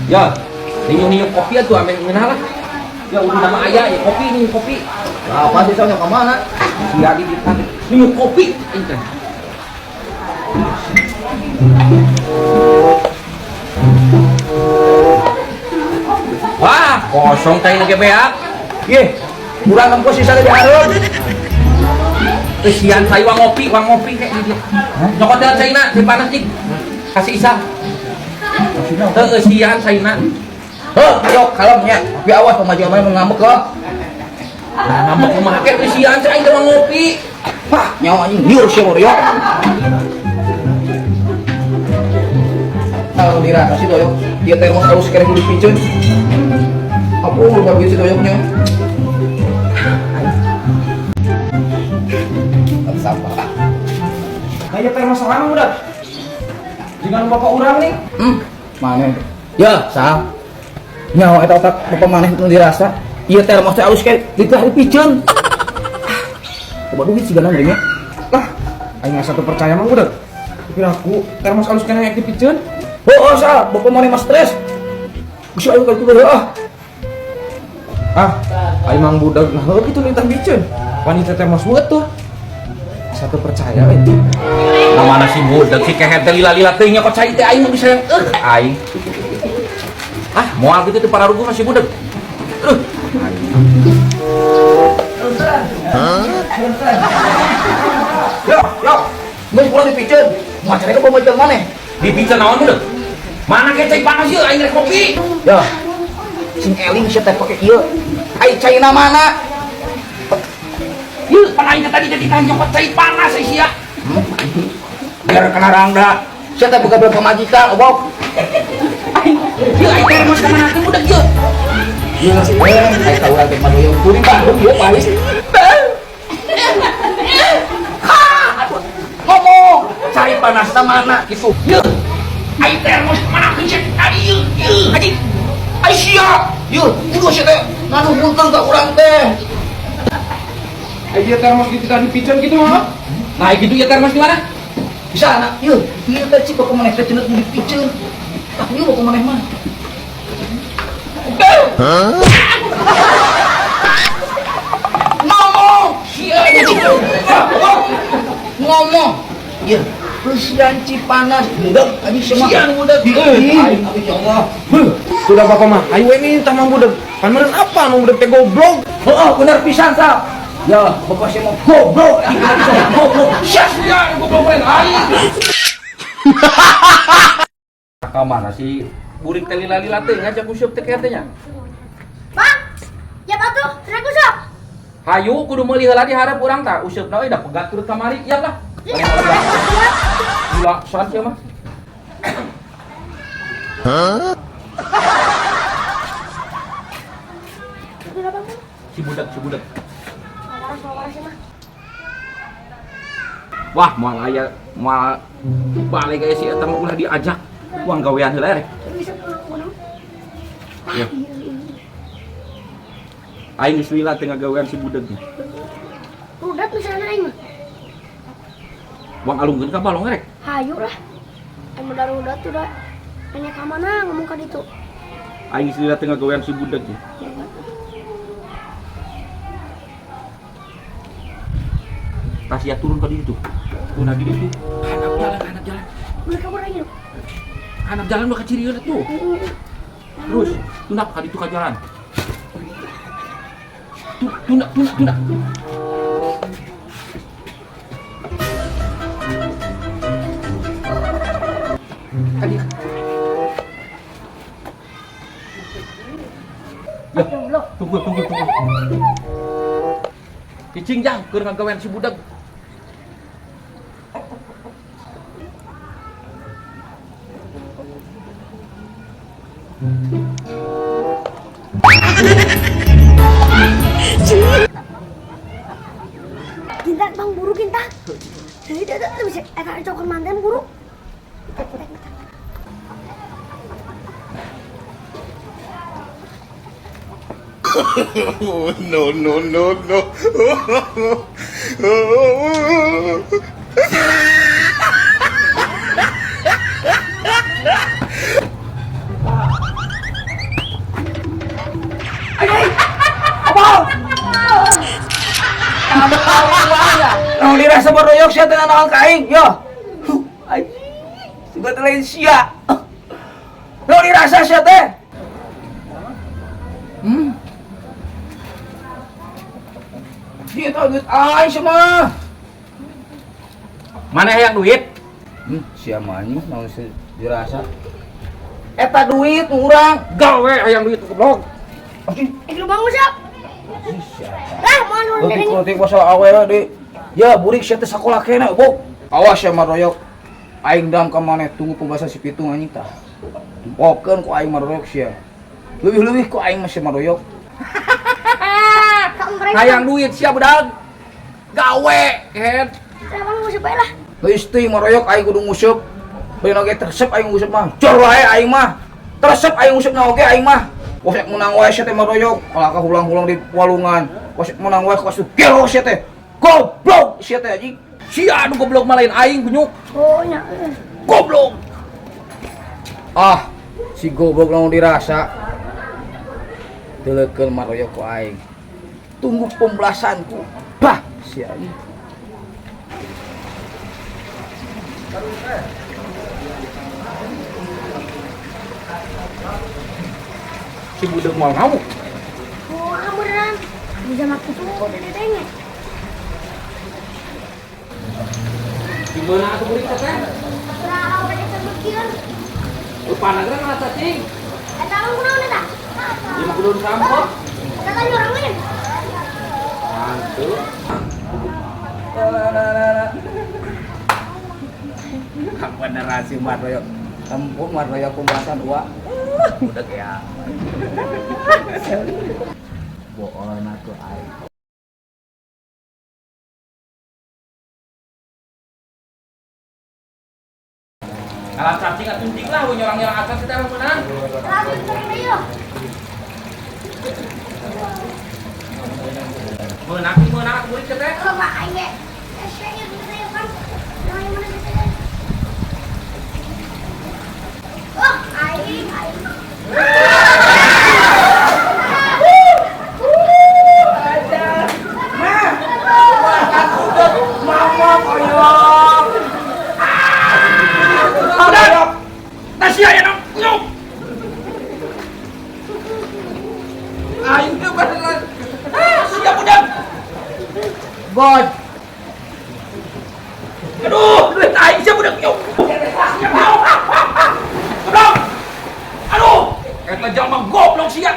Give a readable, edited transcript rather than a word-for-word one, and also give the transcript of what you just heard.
Ya, ninyuk-ninyuk kopi atuh ame ngeunah lah. Ya udah nama aya ya kopi nih kopi. Nah, apa sih soalnya ke mana? Sia di ditan ninyuk kopi aing teh. Wah, kosong teh nu beak. Ih, kurang nempo sisa di hareup. Kesian saya wang ngopi kayak gitu. Nyokot dengan China, di panas cik. Kasih isa. Teu eusian China. Heuh, ayo kalemnya. Tapi awas pemajikan mana ngambek loh. Nah, ngambek kumaha ke eusian cai teh ngopi. Wah, nyawa anjing liur sia ya. Kalau dirasa sih doyok, dia termos harus kira kudu piceun. Apa lu bagus sih doyoknya? Sampah. Kayak termos orang udah. Jangan bapak orang nih. Mana? Ya, sah. Nyawa eta otak bapak maneh itu dirasa. Ieu termos teh alus kayak ditah dipiceun. Coba duit sih gana nya. Lah, aing asa teu percaya mah udah. Pikir aku termos alus kena yang dipiceun. Oh, oh sah, bapak maneh mah stres. Geus ayo ka ditu ah. Ah, aing mang budak nah heuh kitu nitah piceun. Wanita termos buat tuh. Satu percaya euy. Nah, mana si budak si kehet teh lila-lila teuing nyokot cai teh aing mah bisa yang aing. Ah, moal gitu tuh para ruguh masih budak. Aduh. Yo, yo. Geus pulang dipiceun. Macane ka pamajikan maneh. Dipiceun naon budak? Mana ke cai panas ieu aing rek kopi. Ya. Sing eling sia teh pake ieu. Ai caina mana? Ieu pan aing tadi jadi tanya nyokot cai panas ai sia. Biar kena rangda. Sia teh boga pamajikan, obok. Ieu aing termos ka mana teh budak ieu? Ieu ai ka urang teh madoyong kuring Bandung ieu pais. Ngomong, cai panasna mana gitu. Ieu aing termos ka mana sia tadi ieu? Ieu anjing. Ai sia. Ieu kudu sia teh nganuhunkeun ka urang teh. Ai dia termos gitu tadi piceun gitu mah. Nah, gitu ya termos di mana? Bisa anak, ieu, ieu teh cik bapak maneh teh cenut mun dipiceun. Tah ieu bapak maneh mah. Ngomong, sia ngomong. Ieu, Rusian Cipanas, budak anjing semua. Sian budak. Ih, ya Allah. Sudah bapak mah, ayo ini entah mang budak. Pan meureun apa mang budak teh goblok. Heeh, bener pisan sah. Ya, bapak saya mau goblok. Goblok. Sia sia goblok lain aing. Ka mana si burik teh lila-lila teh ngajak useup teh teh nya. Bang, siap atuh, rek useup. Hayu kudu meuli heula di hareup urang tah useupna euy da pegat turut kamari ieu lah. Gila, saat sia mah. Si budak, si budak. Wah, moal aya, moal balik aya si eta mah ulah diajak. Uang gawean heula rek. Ya. Aing geus lila teh ngagawean si budak. Budak misalnya aing mah. Uang alungkeun ka balong rek. Hayu lah. Aing mah darudat tuh da. Nanya ka mana ngomong ka ditu. Aing geus lila teh ngagawean si budak. Tasya turun tadi itu. Turun lagi itu. Hanap jalan, hanap jalan. Boleh kabur lagi dong. Hanap jalan bakal ciri tuh. Terus, tunap kali itu ke jalan. Tuna, tuna, tuna. Kali. Ya, tunggu, tunggu, tunggu. Cicing jang, keur ngagawean si budak. Kinta bang buru kinta. Jadi dia tuh bisa eta cokor manten buru. Oh, no, no, no, no. Naon dirasa baroyok sia teh nanaon ka aing? Yo. Huh, anjing. Sugan teh lain sia. Naon dirasa sia teh? Hmm. Dia tahu duit aing sia mah. Mana yang duit? Sia mah anjing naon sih dirasa. Eta duit urang. Gawe hayang duit goblok. Anjing. Eh, lu bangun siap. Lah, mau nu Leutik leutik masalah awewe deui. Ya burik sia teh sakola keneh, bok. Awas sia maroyok. Aing dam ka maneh tunggu pembahasan si Pitung anjing tah. Tempokeun ku aing maroyok sia. Leuwih-leuwih ku aing mah sia maroyok. Hayang duit sia budak. Gawe kehed. Lah, bang nguseup bae lah. Geus teuing maroyok aing kudu nguseup. Bae oge teresep aing nguseup mah. Jor wae aing mah. Teresep aing nguseup na oge aing mah. Wasek menang wae sia teh maroyok. Kalah ka hulang-hulang di walungan. Wasek menang wae kawas gelo sia teh. Goblok sia teh anjing. Sia anu goblok mah lain aing kunyuk. Oh nya. Goblok. Ah, si goblok lamun dirasa. Teulekeun maroyok ku aing. Tunggu pembelasanku. Bah, sia anjing. Si budak mau ngamuk. Oh, beneran. Bisa makan tuh dari denge. Di mana aku beli teh? Lah, aku pakai sebekieun. Lupa nagran mana cacing? Eta lu kunaon eta? Lima kudun sampo. Eta kan orang lain. Mantu. Beneran si Mardoyo. Tempur Mardoyo pembahasan ua. Budak ya. Bohong aku aing. Alat cacing atuh cing lah, nyorang-nyorang acan kita emang menang. Langsung sering deui yo. Meunang meunang atuh burik teh. Kalau Pak aing ge. Sia ieu gitu ya kan. Yang mana gitu ya. Oh, aing aing. Mama koyok. Udah. Tasya ya dong. Kunyuk. Aing teh beneran. Ah, sia budak. God. Aduh, duit aing sia budak kunyuk. Sia mau. Goblok. Aduh, eta jalma goblok sia.